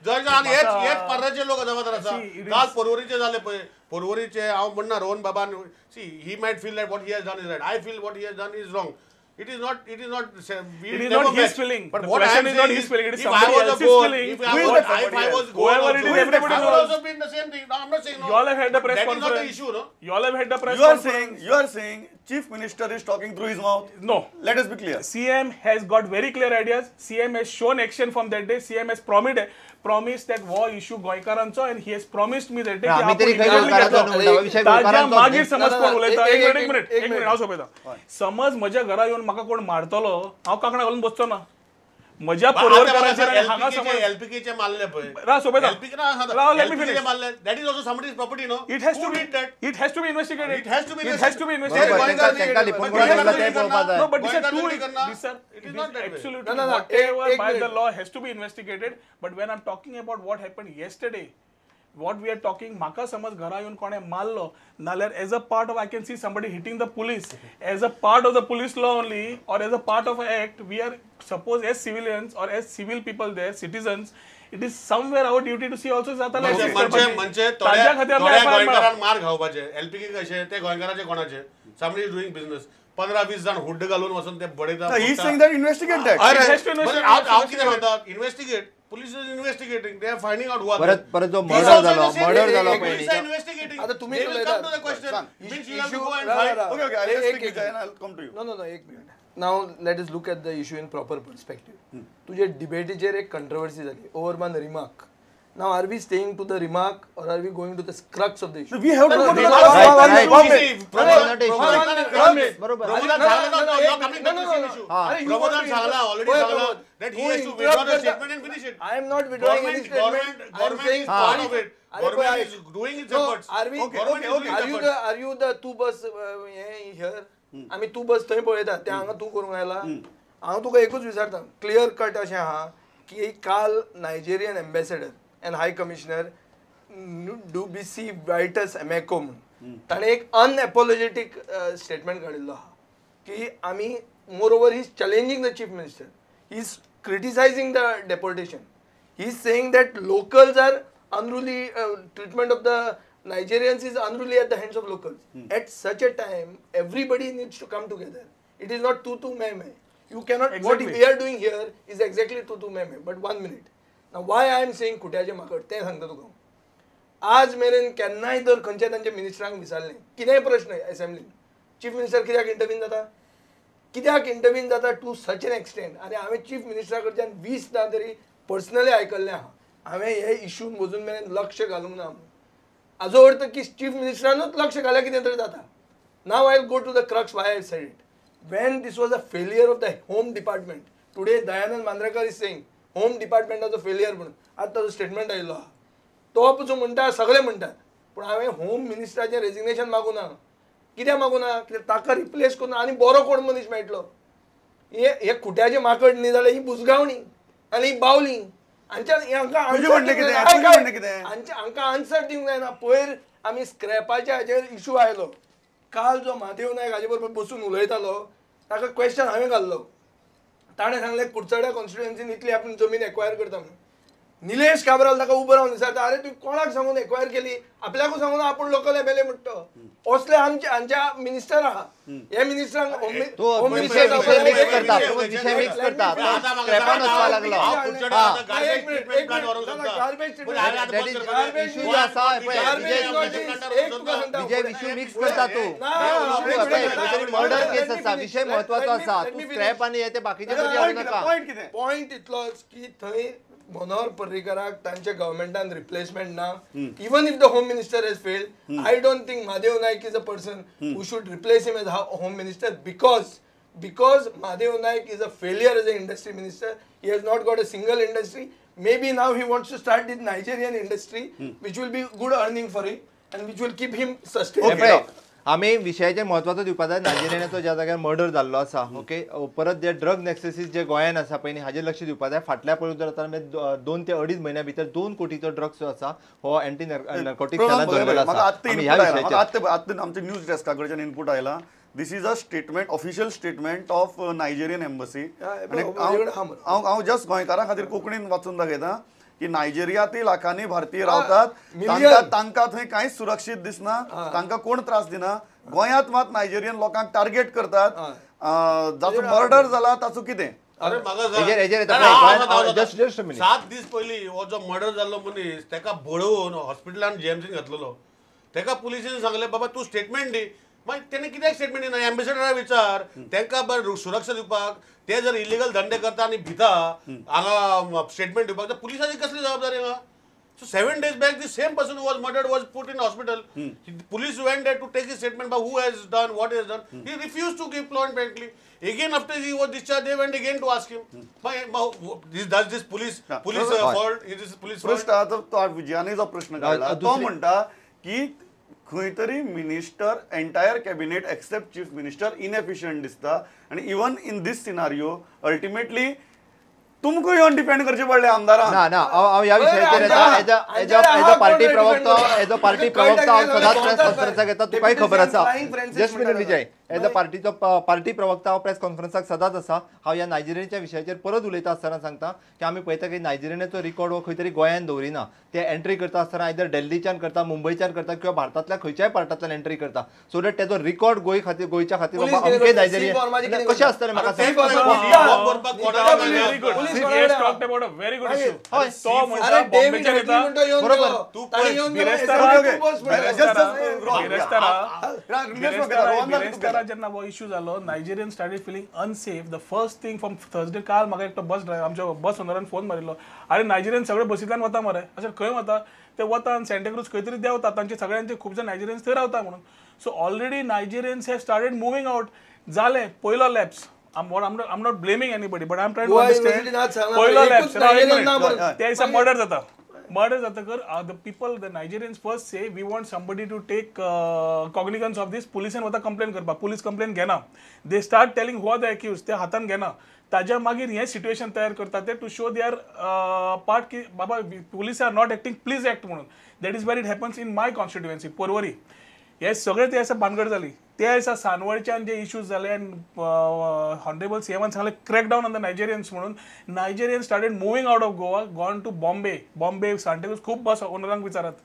जज आनी हेच पर्राचे लोक जबाबदार आसा. काल पर्वरीचे जाले पळय, पर्वरीचे हांव म्हणना रोहन बाबान, see he might feel that what he has done is right, I feel what he has done is wrong. It is not it is not his feeling. But what I am is not his feeling, it is somebody else's feeling. If I was whoever it is, everybody knows. I would also been the same thing. No, I'm not saying no. You all have had the press conference. That is not the issue, no? You all have had the press conference. You are saying Chief Minister is talking through his mouth. No. Let us be clear. CM has got very clear ideas. CM has shown action from that day. CM has promised that war issue गोंयकारांचो and he has promised me that day. आमी तरी खंय गोंयकारांचो विशय गोंयकारांचो. मागीर समज कोण उलयता, एक मिनिट एक मिनिट हांव सोंपयता. समज म्हज्या घरा येवन म्हाका कोण मारतलो, हांव कांकणां घालून बसचो ना. म्हज्या पर्वरकारांचेर हांगा समज एलपीकेचे मारले पळय, राव सोंपयता, राव let me finish. मारले, that is also somebody's property, no? It has to be, it has to be investigated. It has to be, it has to be investigated. No, but this are two, this are, it is not that way. Absolutely, whatever by the law has to be investigated. But when I'm talking about what happened yesterday, what we are talking, म्हाका समज घरा येवन कोणें मारलो नाल्यार as a part of, I can see somebody hitting the police as a part of the police law only or as a part of act, we are suppose as civilians or as civil people there, citizens, it is somewhere our duty to see also जाता. म्हणजे थोड्या गोंयकारान मार खावपाचे, एलपीके कशे ते गोंयकाराचे कोणाचे, somebody is doing business, 15-20 जाण हुड्ड घालून वचून ते बडयता. He is saying that investigate that. हांव कितें म्हणटा, investigate. Police is investigating. They are finding out who are. परत परत जो मर्डर झालो, मर्डर झालो पहिले. Police are investigating. आता तुम्ही they will come to the question. Means you have to go and find. Okay, okay. I'll just speak and I'll come to you. No, no, no. एक minute. Now let us look at the issue in proper perspective. तुझे डिबेटीचेर एक controversy झाली over one remark. Now are we staying to the remark or are we going to the crux of the issue? We have to go to the crux. Prabodhan सांगला, already सांगला that he has to withdraw the statement and finish it. I am not withdrawing any statement. Government is part of it. Government is doing its efforts. Are we? Okay. Are you the two bus here? आमी तूं बस थंय पळयता, ते हांगा तूं करूंक आयला. हांव तुका एकूच विचारता, क्लियर कट अशें आहा की काल Nigerian ambassador and high commissioner Ndubuisi Vitus Emeka म्हणून ताणें एक अनएपोलॉजेटीक स्टेटमेंट काडिल्लो आहा की आमी, moreover he is challenging the chief minister, he is criticising the deportation, he is saying that locals are unruly, treatment of the Nigerians is unruly at the hands of locals. At such a time, everybody needs to come together. It is not tu tu main main. You cannot. Exactly. What we are doing here is exactly tu tu main main. But 1 minute. Now, why I am saying कुट्याचे माकड तें सांगता तुका. आज मेरेन केन्नाय तर खंयच्या तांच्या मिनिस्टरांक विचारलें कितेंय प्रश्न असेंब्लीन, चीफ मिनिस्टर कित्याक इंटरवीन जाता, कित्याक इंटरवीन जाता टू सच एन एक्सटेंट. आनी हांवें चीफ मिनिस्टरा कडच्यान 20 दां तरी पर्सनली आयकल्लें आहा. हांवें हे इशून वचून मेरेन लक्ष घालूंक ना. हाजो अर्थ की चीफ मिनिस्टरानूच लक्ष घाल्यार कितें तरी जाता. Now I go to the crux why I said it. When this was a failure of the home department, today Dayanand Mandrekar is saying home डिपार्टमेंटाचो failure म्हणून आतां ताजो स्टेटमेंट आयिल्लो आहा. तो पसून म्हणटा, सगळे म्हणटात, पूण हांवें होम मिनिस्टराचें रेजिग्नेशन मागूं ना. कित्याक मागूं ना? कित्याक ताका रिप्लेस करून आनी बरो कोण मनीस मेळटलो. हे खुट्याचें माकड न्ही जाल्यार ही बुजगावणी आनी ही बावली. हांकां आन्सर दिवंक जायना. पयर आमी स्क्रॅपाच्या हाजेर इशू आयलो. काल जो महादेव नायक हाजे बरोबर बसून उलयतालो ताका क्वेश्चन हांवें घाल्लो. ताणें सांगलें कुडचड्या कॉन्स्टिट्युएन्सीन इतली आपूण जमीन एक्वायर करता म्हणून. निलेश काब्राल ताका उबो रावन विचारता, अरे तुवें कोणाक सांगून एक्वायर केली? आपल्याकूच सांगून आपूण लोकल एम एल ए म्हणटा. असले आमचे हांच्या मिनिस्टर आहा. हे मिनिस्टरांक होम मिनिस्टर मिक्स करता तूं. मर्डर केस आसा, विशय म्हत्वाचो आसा. तूं स्क्रॅप आनी ते बाकीचे नाका. पॉयंट इतलोच की थंय मनोहर पर्रीकराक तांच्या गव्हर्मेंटान रिप्लेसमेंट ना. Even if the home minister has failed, I don't think Mahadev Naik is a person who should replace him as home minister, because Mahadev Naik is a failure as a industry minister. He has not got a single industry. Maybe now he wants to start this Nigerian industry, which will be good earning for him and which will keep him sustained. आमी विशयाचेर म्हत्वाचो दिवपा जाय. नायजेरियाचो ज्या जाग्यार murder जाल्लो आसा, okay, परत जे ड्रग नेक्सेसीस जे गोंयान आसा पळय हाजेर लक्ष दिवपा जाय. फाटल्या पळोवंक जर आतां 2 ते 2.5 म्हयन्या भितर 2 कोटीचो ड्रग्स जो आसा हो एंटी नार्कोटिक सेलान धरलेलो आसा. आमी ह्या विशयाचेर आतां आमच्या न्यूज डेस्का कडच्यान इनपूट आयला. This is a statement, official statement of Nigerian embassy. हांव जस्ट गोंयकारां खातीर कोंकणीन वाचून दाखयता. की नायजेरियातय लाखांनी भारतीय रावतात, तांकां थंय कांयच सुरक्षीत दिसना, तांकां कोण त्रास दिना. गोंयांत मात नायजेरियन लोकांक टार्गेट करतात. जाचो मर्डर जाला ताचो कितें? अरे म्हाका 7 दीस पयलीं हो जो मर्डर जाल्लो मनीस ताका बळोवन हॉस्पिटलान जीएमसीन घातलेलो. ताका पुलिसेन सांगलें बाबा तूं स्टेटमेंट दी. मागीर तेणें कित्याक स्टेटमेंट दिना? एम्बेसडरा विचार तांकां बरें सुरक्षा दिवपाक. ते जर इलिगल धंदे करता आनी भिता हांगा स्टेटमेंट दिवपाक तर पुलिसाची कसली जबाबदारी हांगा? So 7 days back, the same person who was murdered was put in hospital. Police went there to take his statement about who has done, what he has done. He refused to give point frankly. Again, after he was discharged, they went again to ask him. Does this police fault? Is this police fault? प्रश्न तो विजयाने जो प्रश्न काढला तो म्हणता की खंय तरी minister entire cabinet except chief minister inefficient दिसता आणि even in this scenario ultimately तुमकां येवन डिफेंड करचे पडले आमदारांक. ना ना, हांव ह्या विशयाचेर एज अ पार्टी प्रवक्तो, एज अ पार्टी प्रवक्ता हांव सदांच प्रेस कॉन्फरन्साक येता, तुकाय खबर आसा. Just minute Vijay, as a पार्टीचो पार्टी प्रवक्ता हांव प्रेस कॉन्फरन्साक सदांच आसा. हांव ह्या नायजेरियनच्या विशयाचेर परत उलयता आसतना सांगता की आमी पळयता की नायजेरियनाचो रिकॉर्ड हो खंय तरी गोंयान दवरिना. ते एंट्री करता आसतना आयदर दिल्लीच्यान करता, मुंबयच्यान करता किंवा भारतांतल्या खंयच्याय पार्टांतल्यान एंट्री करता. सो that तेजो रिकॉर्ड गोंय खातीर, गोंयच्या खातीर बाबा अमके नायजेरियन कशें आसतलें म्हाका सांग. He has talked about a very good issue. तो म्हणता बॉम्बेच्यान येता बरोबर. बिरेस्तारा जेन्ना हो इश्यू जालो, Nigerian started feeling unsafe. The first thing from Thursday, काल म्हाका एकटो बस ड्रायव्हर आमच्या बस ओनरान फोन मारिल्लो, अरे नायजेरियन सगळे बसींतल्यान वता मरे. अशें खंय वता? ते वता आनी सँटाक्रूज खंय तरी देंवता. तांचे सगळ्यांचे खूब जाण नायजेरियन्स थंय रावता म्हणून. So already Nigerians have started moving out. जालें पयलो lapse. I'm not blaming anybody, but I'm trying to understand. Poilo lapse, त्या दिसा मर्डर जाता. मर्डर जातकर the people, the Nigerians first say we want somebody to take cognizance of this. पुलिसान वता complain करपाक, police complain घेना. They start telling who are the accused, ते हातान घेना. ताज्या मागीर हें सिट्युएशन तयार करता ते टू शो their part की बाबा police are not acting, please act म्हणून. That is where it happens in my constituency Porvorim. हे सगळे ते दिसा भानगड जाली. ते दिसा सानवळच्यान जे इश्यूज जाले आनी हॉनरेबल सीएमान सांगलें crack down on the Nigerians म्हणून. Nigerian started moving out of Goa, gone to Bombay. Bombay Santacruz खूब बस ओनरांक विचारात,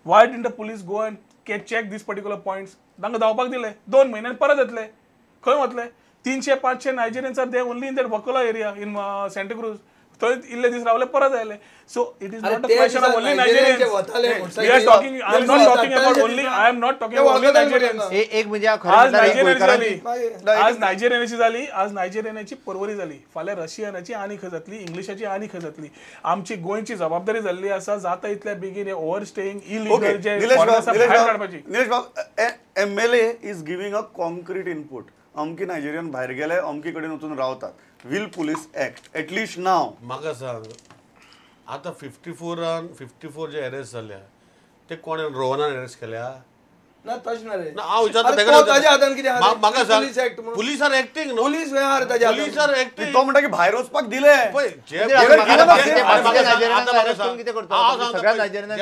why didn't the police go and check these particular points? तांकां धांवपाक दिले, 2 म्हयन्यान परत येतले. खंय वतले? 300-500 Nigerians are there only in that Vakola area in Santacruz. थंय इल्ले दीस रावले परत आयले. So it is not a question of only Nigerians. We are talking, I am not talking about only, I am not talking about only Nigerians. एक म्हणजे आज नायजेरियनाची जाली, आज नायजेरियनाची जाली, आज नायजेरियनाची परवरी जाली, फाल्यां रशियनाची आनी खंय जातली, इंग्लिशाची आनी खंय जातली. आमची गोंयची जबाबदारी जाल्ली आसा जाता इतल्या बेगीन ओवर स्टेइंग इलिगल जे फॉरेनर्स भायर काडपाची. निलेश बाब, MLA is giving a concrete input. अमकी नायजेरियन भायर गेले, अमकी कडेन वचून रावतात. Will police act at least now? म्हाका सांग आतां 54 जे अरेस्ट जाल्या ते कोणे रोहनान अरेस्ट केल्या? ना तशें ना रे. हांव विचारता म्हाका सांग, पुलीस आर एक्टिंग न्हू? Police are police are acting. तो म्हणटा की भायर वचपाक दिले. जेन्ना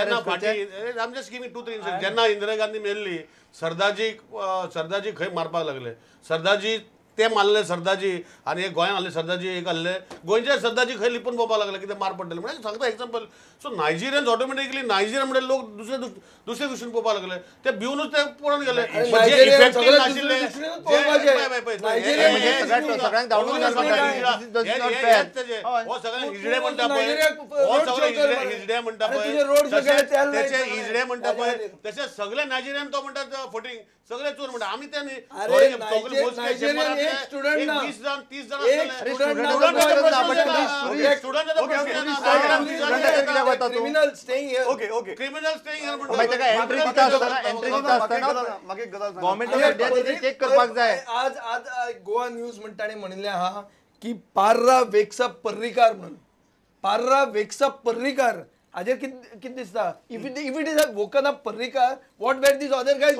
जेन्ना इंदिरा गांधी मेल्ली, सरदारजी सरदारजी खंय मारपाक लागले, सरदारजी ते मारले सरदारजी आनी एक गोंयांत आहले सरदारजी एक आहले गोंयचे सरदारजी खंय लिपून पळोवपाक लागले कितें मार पडटले म्हणल्यार सांगता example. So Nigerians automatically Nigerian म्हणल्यार लोक दुसरे दुसरे दृश्टीन पळोवपाक लागले, ते भिवनूच ते पळोवन गेले. इफेक्टीव नाशिल्ले हो सगळे हिजडे म्हणटा पळय, हो सगळे हिजडे म्हणटा पळय, तेचे हिजडे म्हणटा पळय, तशें सगळे नायजेरियन तो म्हणटा फटींग सगळे चोर म्हणटा. आमी ते न्ही 20 जण 30 जण आज आज गोवा न्यूज म्हणटा आनी म्हणिल्लें आहा की पार्रा वेक्सअप पर्रीकार म्हणून, पार्रा वेक्सअप पर्रीकार हाजेर कितें दिसता? If it is woken up Parrikar, what were these other guys?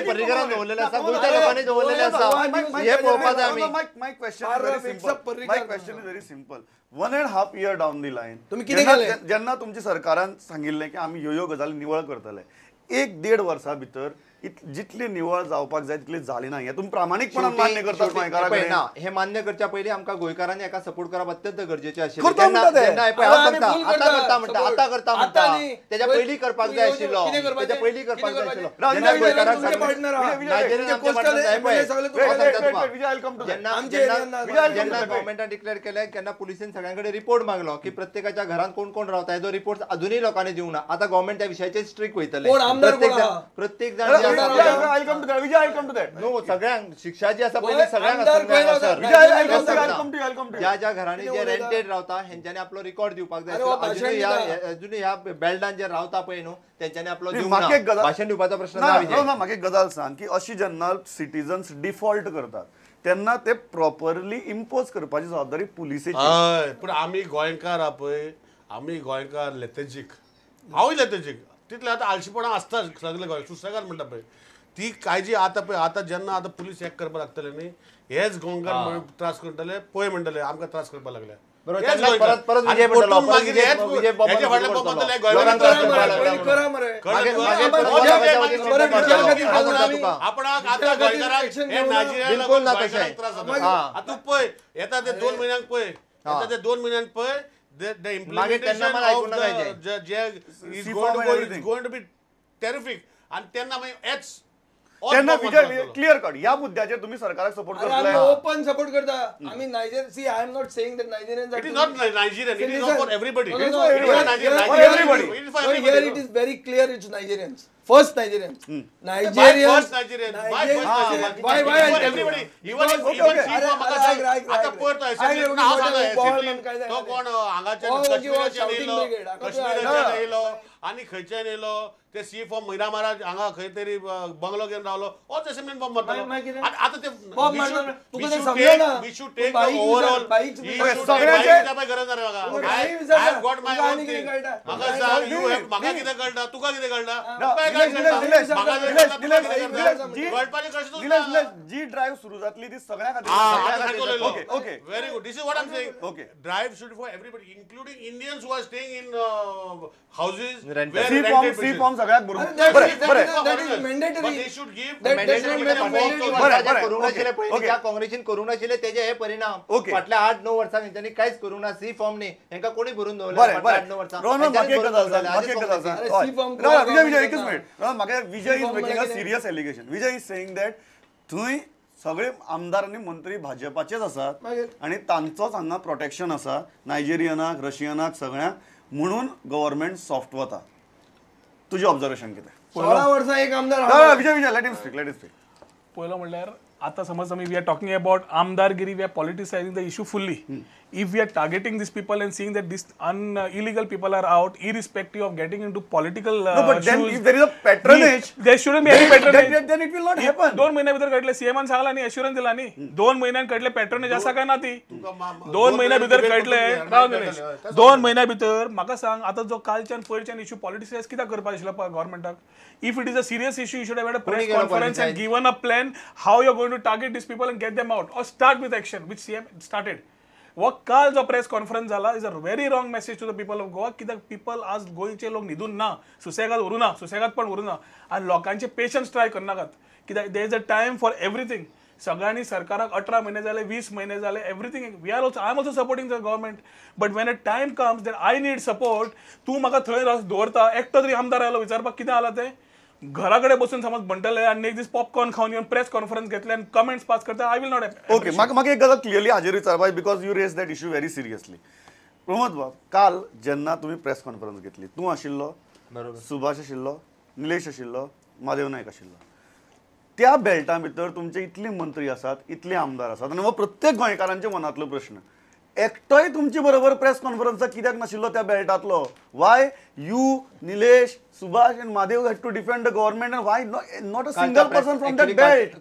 पर्रीकारान दवरलेलें आसा, गोंयच्या लोकांनी दवरलेलें आसा, हें पळोवपाक जाय आमी. My question is very simple. 1.5 year down the line तुमी कितें केलें? जेन्ना तुमच्या सरकारान सांगिल्लें की आमी ह्यो ह्यो गजाली निवळ करतले, 1-1.5 वर्सां भितर जितली निवळ जावपाक जाय तितली जाली ना. हे तुमी प्रामाणीकपणान मान्य करतात गोंयकारां कडेन? ना, हे मान्य करच्या पयलीं आमकां गोंयकारांनी एका सपोर्ट करप अत्यंत गरजेचें आशिल्लें. आतां करता म्हणटा, आतां करता म्हणटा, तेज्या पयलीं करपाक जाय आशिल्लो, तेज्या पयलीं करपाक जाय आशिल्लो. जेन्ना गव्हर्मेंटान डिक्लेअर केलें तेन्ना पुलिसेन सगळ्यां कडेन रिपोर्ट मागलो की प्रत्येकाच्या घरांत कोण कोण रावता, हेजो रिपोर्ट अजुनूय लोकांनी दिवंक ना. आतां गव्हर्मेंट त्या विशयाचेर स्ट्रिक्ट वयतले. प्रत्येक जाण सगळ्यांक शिक्षा जी आसा पयलीं सगळ्यांक, ज्या ज्या घरांनी जे रेंटेड रावता हेंच्यांनी आपलो रिकॉर्ड दिवपाक जाय. अजुनूय ह्या बेल्टान जे रावता पळय न्हू तेंच्यांनी आपलो भाशण दिवपाचो प्रश्न ना. म्हाका एक गजाल सांग की अशी जेन्ना सिटीजन्स डिफॉल्ट करतात तेन्ना ते प्रॉपरली इम्पोज करपाची जबाबदारी पुलिसेची. हय, पूण आमी गोंयकार आहा पळय, आमी गोंयकार लेथेजीक, हांवूय लेथेजीक, तितले आतां आळशीपणां आसता सगळे गोंय सुसेगाद म्हणटा पळय ती काळजी. आतां पळय आतां जेन्ना आतां पुलीस एक करपाक लागतले न्ही, हेच गोंयकार त्रास करतले पळय म्हणटले आमकां त्रास करपाक लागले. आपणाक आतां गोंयकारांक त्रास. आतां पळय येता ते 2 म्हयन्यांक पळय, येता ते 2 म्हयन्यांक पळय the implementation of the is going to be terrific. आणि त्यांना मागीर तेन्ना विजय क्लियर कट ह्या मुद्द्याचेर तुम्ही सरकाराक सपोर्ट करतले? ओपन सपोर्ट करता आमी. Niger see I am not saying that Nigerians are, it is not Nigerian, it is not for everybody. It is for everybody. Here it is very clear, it's Nigerians first, Nigerians, Nigerians first, Nigerians why first, why why everybody, even even chief. आता पयर तो असेंब्लीत हांव सांगता, असेंब्लीत तो कोण हांगाच्यान काश्मीराच्यान येयलो, काश्मीराच्यान येयलो आनी खंयच्यान येयलो ते सी फॉर्म म्हयना महाराज हांगा खंय तरी बंगलो घेवन रावलो, होच असेंब्लीन बॉम्ब मारतलो. आतां ते we should take the overall गरज ना रे म्हाका. I have got my own thing. म्हाका सांग, you have, म्हाका कितें कळटा, तुका कितें कळटा, जी ड्रायव्ह सुरू जातली ती सगळ्या खातीर. Very good, this is what I am saying. Okay, drive should for everybody including Indians who are staying in houses. C form सगळ्याक बरोबर. काँग्रेसीन करूंक नाशिल्ले तेजे हे परिणाम. फाटल्या 8-9 वर्सां तेंच्यांनी कांयच करूंक ना. सी फॉर्म न्ही, हेंकां कोणी भरून दवरले 8-9 वर्सां. एकच मिनिट, म्हाका Vijay is making a serious allegation. Vijay is saying that थंय सगळे आमदार आनी मंत्री भाजपाचेच आसात आनी तांचोच हांगा प्रोटेक्शन आसा नायजेरियनाक, रशियनाक, सगळ्यांक, म्हणून गव्हर्मेंट सॉफ्ट वता. तुजें ऑब्जर्वेशन कितें? 16 वर्सां एक आमदार. Vijay Vijay let him speak, let him speak. पयलो म्हणल्यार आतां समज आमी we are talking about आमदारगिरी, we are politicising the issue fully. If we are targeting these people and seeing that these illegal people are out, irrespective of getting into political no, but then if there is a patronage, there shouldn't be any patronage. Then it will not happen. 2 महिन्या भितर कळटलें, सीएमान सांगला न्ही, assurance दिला न्ही, 2 म्हयन्यान कळटलें पॅट्रनेज आसा काय ना ती. 2 म्हयन्या भितर कळटलें. राव निलेश, 2 म्हयन्या भितर म्हाका सांग आतां जो कालच्यान पयरच्यान इश्यू पॉलिटिसायज कित्याक करपाक आशिल्लो गव्हर्मेंटाक? If it is a serious issue, you should have had a press conference and given a plan how you are going to target these people and get them out or start with action, which CM started. वो काल जो press conference जाला is a very wrong message to the people of Goa. कित्याक people आज गोंयचे लोक न्हिदून ना, सुसेगाद उरूं ना, सुसेगाद पण उरूं ना आनी लोकांचे पेशन्स ट्राय करनाकात. कित्याक there is a time for everything. सगळ्यांनी सरकाराक 18 म्हयने जाले, 20 म्हयने जाले, everything we are also, I am also supporting the government, but when a time comes that I need support, तूं म्हाका थंय दवरता. एकटो तरी आमदार आयलो विचारपाक कितें जाला तें, घरा कडेन बसून समज म्हणटले आनी एक दीस पॉपकॉर्न खावन येवन प्रेस कॉन्फरन्स घेतले आनी कमेंट्स पास करता. I will not. Okay, म्हाका एक गजाल क्लियरली हाजेर विचारपाक, because you raise that issue very seriously. Pramod बाब, काल जेन्ना तुमी प्रेस कॉन्फरन्स घेतली, तूं आशिल्लो, सुभाष आशिल्लो, निलेश आशिल्लो, महादेव नायक आशिल्लो, त्या बेल्टा भितर तुमचे इतले मंत्री आसात, इतले आमदार आसात आनी हो प्रत्येक गोंयकारांच्या मनांतलो प्रश्न, एकटोय तुमचे बरोबर प्रेस कॉन्फरन्साक कित्याक नाशिल्लो त्या बेल्टांतलो? Why you, Nilesh, Subhash and Mahadev had to defend the government and why not a single person from that belt?